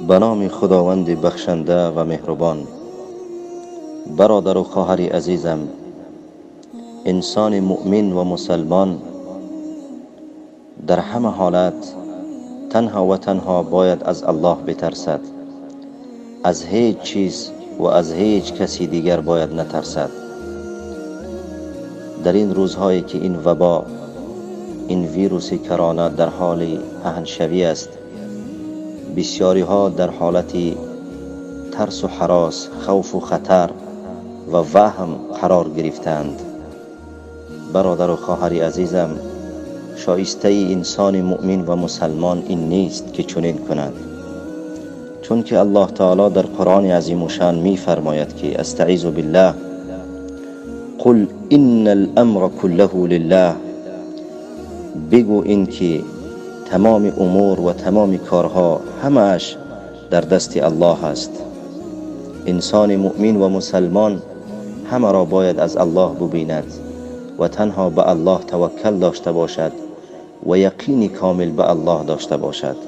Ба номи Худованди бахшанда ва меҳрубон. Бародару хоҳари азизам, инсони муъмин ва мусалмон дар ҳама ҳолат танҳо ва танҳо бояд аз Аллоҳ битарсад. Аз ҳеҷ чиз ва аз ҳеҷ каси дигар бояд натарсад. Дар ин рӯзҳое ки ин вабо, ин вируси корона дар ҳоли паҳншавӣ аст, бисёриҳо дар ҳолати тарсу ҳарос, хавфу хатар ва ваҳм қарор гирифтаанд. Бародару хоҳари азизам, шоистаи инсони муъмин ва мусалмон ин нест ки чунин кунад, чунки Аллоҳ таоло дар Қуръони азимушшаън мефармояд ки астаъизу биллаҳ: қул инна л-амра куллаҳу лиллаҳ. Бигӯ ин ки тамоми умур ва тамоми корҳо ҳамааш дар дасти Аллоҳ аст. Инсони муъмин ва мусалмон ҳамаро бояд аз Аллоҳ бубинад ва танҳо ба Аллоҳ таваккал дошта бошад ва яқини комил ба Аллоҳ дошта бошад.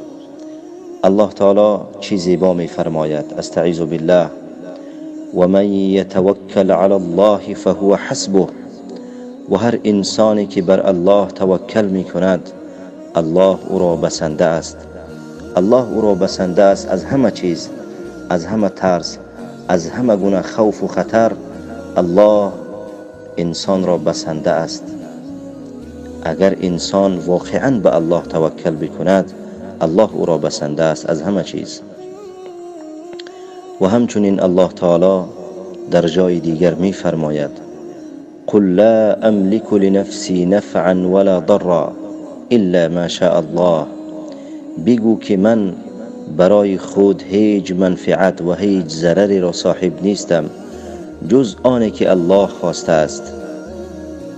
Аллоҳ таоло чӣ зебо мефармояд: астаъизу биллаҳ: ва ман ятаваккал ала Аллоҳи фаҳува ҳасбуҳ. Ва ҳар инсоне ки бар Аллоҳ таваккал мекунад, Аллоҳ ӯро басанда аст. Аллоҳ ӯро басанда аст аз ҳама чиз, аз ҳама тарс, аз ҳама гуна хавфу хатар. Аллоҳ инсонро басанда аст. Агар инсон воқеан ба Аллоҳ таваккал бикунад, Аллоҳ ӯро басанда аст аз ҳама чиз. Ва ҳамчунин Аллоҳ таоло дар ҷои дигар мефармояд: қул ла амлику линафси нафъан вала дарра илла ма шаа Аллоҳ. Бигӯ ки ман барои худ ҳеҷ манфиат ва ҳеҷ зарареро соҳиб нестам, ҷуз оне ки Аллоҳ хостааст.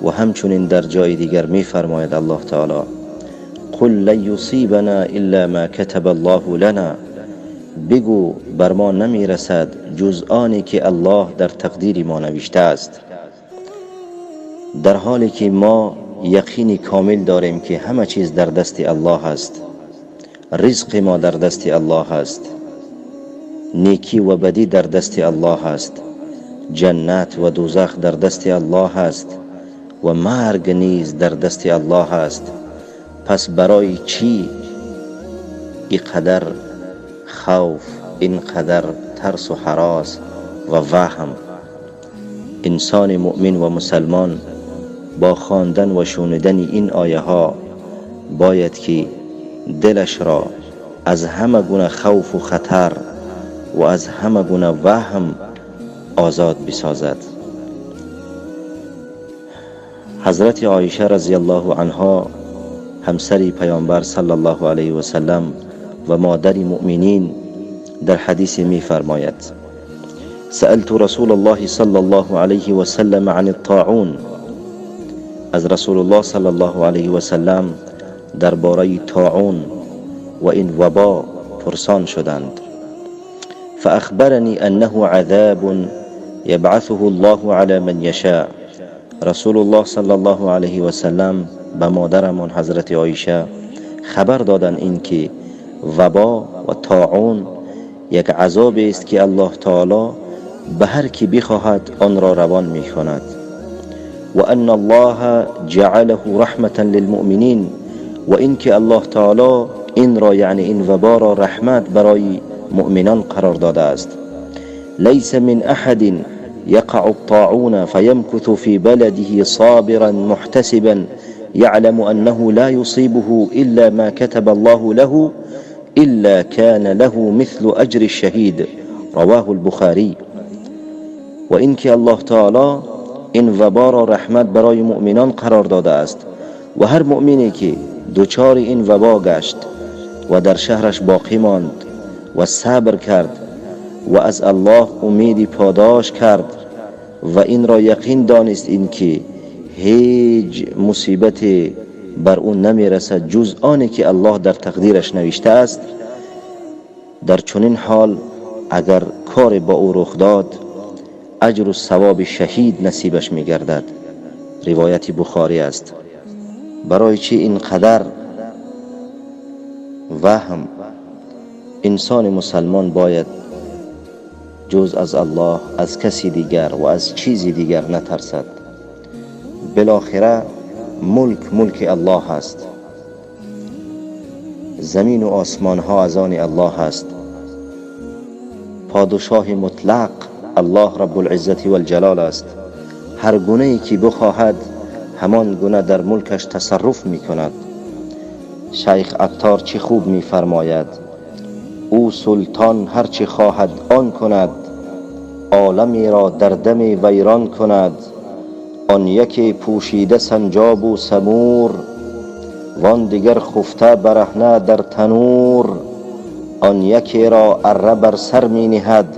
Ва ҳамчунин дар ҷои дигар мефармояд Аллоҳ таоло: қул лан юсибана илла ма катаба Аллоҳу лана. Бигӯ бар мо намерасад ҷуз оне ки Аллоҳ дар тақдири мо навиштааст. Дар ҳоле ки мо яқини комил дорем ки ҳама чиз дар дасти Аллоҳ аст, ризқи мо дар дасти Аллоҳ аст, некӣ ва бадӣ дар дасти Аллоҳ аст, ҷаннат ва дӯзах дар дасти Аллоҳ аст ва марг низ дар дасти Аллоҳ аст. Пас барои чӣ ин қадар хавф, ин қадар тарсу ҳарос ва ваҳм? Инсони муъмин ва мусалмон бо хондан ва шунидани ин ояҳо бояд ки дилашро аз ҳама гуна хавфу хатар ва аз ҳама гуна ваҳм озод бисозад. Ҳазрати Оиша разияллоҳу анҳо, ҳамсари Паёмбар саллаллоҳу алайҳи васаллам ва модари муъминин, дар ҳадисе мефармояд: саалту расулаллоҳи саллаллоҳу алайҳи васаллам ани ттоун. Аз Расулуллоҳ саллаллоҳу алайҳи васаллам дар бораи тоун ва ин вабо пурсон шуданд. фаахбарани аннаҳу азабун ябъасуҳу Аллоҳу ала ман яшоъ. Расулуллоҳ саллаллоҳу алайҳи васаллам ба модарамон ҳазрати Оиша хабар доданд ин ки вабо ва тоун як азобест ки Аллоҳ таоло ба ҳар ки бихоҳад онро равон мекунад. Ва анна Аллоҳа ҷаалаҳу раҳматан лилмуъминин. Ва ин ки Аллоҳ таоло инро, яъне ин ваборо, раҳмат барои муъминон қарор додааст. Лайса мин аҳадин يقع الطاعون فيمكث في بلده صابرا محتسبا يعلم أنه لا يصيبه إلا ما كتب الله له إلا كان له مثل أجر الشهيد. رواه البخاري. و اینکه الله تعالی این وبا را رحمت برای مؤمنان قرار داده است و هر مؤمنی که دچار این وبا گشت و در شهرش باقی ماند و صبر کرد و از الله امید پاداش کرد و این را یقین دانست این که هیچ مصیبت بر او نمیرسد جز آنی که الله در تقدیرش نوشته است، در چنین حال اگر کار با او رخ داد، اجر و ثواب شهید نصیبش میگردد. روایت بخاری است. برای چی اینقدر وهم، Инсони мусалмон бояд ҷуз аз Аллоҳ аз каси дигар ва аз чизи дигар натарсад. Билохира мулк мулки Аллоҳ аст, замину осмонҳо аз они Аллоҳ аст. Подшоҳи мутлақ Аллоҳ Раббулиззати валҷалол аст. Ҳар гунае ки бихоҳад, ҳамон гуна дар мулкаш тасарруф мекунад. Шайх Аттор чӣ хуб мефармояд: ӯ султон ҳар чӣ хоҳад он кунад, оламеро дар даме вайрон кунад. Он яке пӯшида санҷобу самур, вон дигар хуфта бараҳна дар танур. Он якеро арра бар сар мениҳад,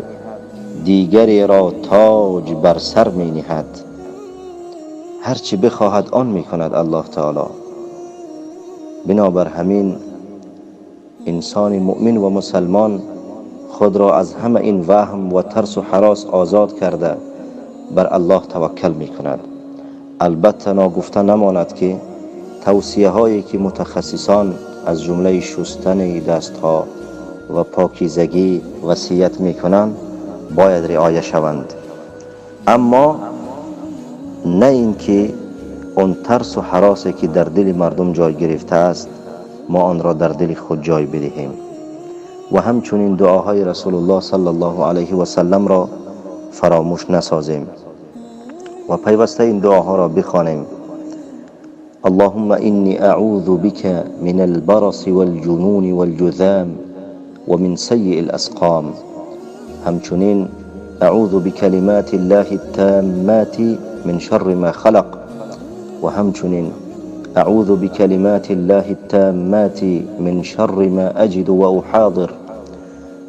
дигареро тоҷ бар сар мениҳад. Ҳар чӣ бихоҳад он мекунад Аллоҳ таоло. Бинобар ҳамин инсони муъмин ва мусалмон худро аз ҳама ин ваҳм ва тарсу ҳарос озод карда, бар Аллоҳ таваккал мекунад. Албатта, ногуфта намонад, ки тавсияҳое ки мутахассисон аз ҷумлаи шустани дастҳо ва покизагӣ васият мекунанд, бояд риоя шаванд, аммо на ин ки он тарсу ҳаросе ки дар дили мардум ҷой гирифтааст, мо онро дар дили худ ҷой бидиҳем. Ва ҳамчунин дуоҳои Расулуллоҳ саллаллоҳу алайҳи васалламро фаромӯш насозем ва пайваста ин дуоҳоро бихонем: اللهم إني أعوذ بك من البرص والجنون والجذام ومن سيء الأسقام. همچنین أعوذ بكلمات الله التامات من شر ما خلق. و همچنین أعوذ بكلمات الله التامات من شر ما أجد وأحاذر.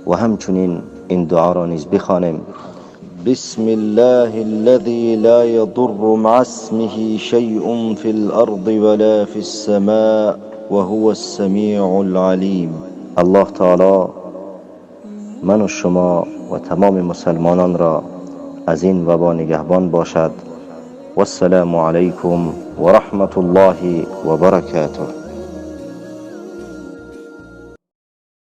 و همچنین این دعا را نیز بخوانیم: بسم الله الذي لا يضر مع اسمه شيء في الأرض ولا في السماء وهو السميع العليم. الله تعالی من و شما و تمام مسلمانان را از این وبا نگهبان باشد. والسلام علیکم و رحمت الله و برکاته.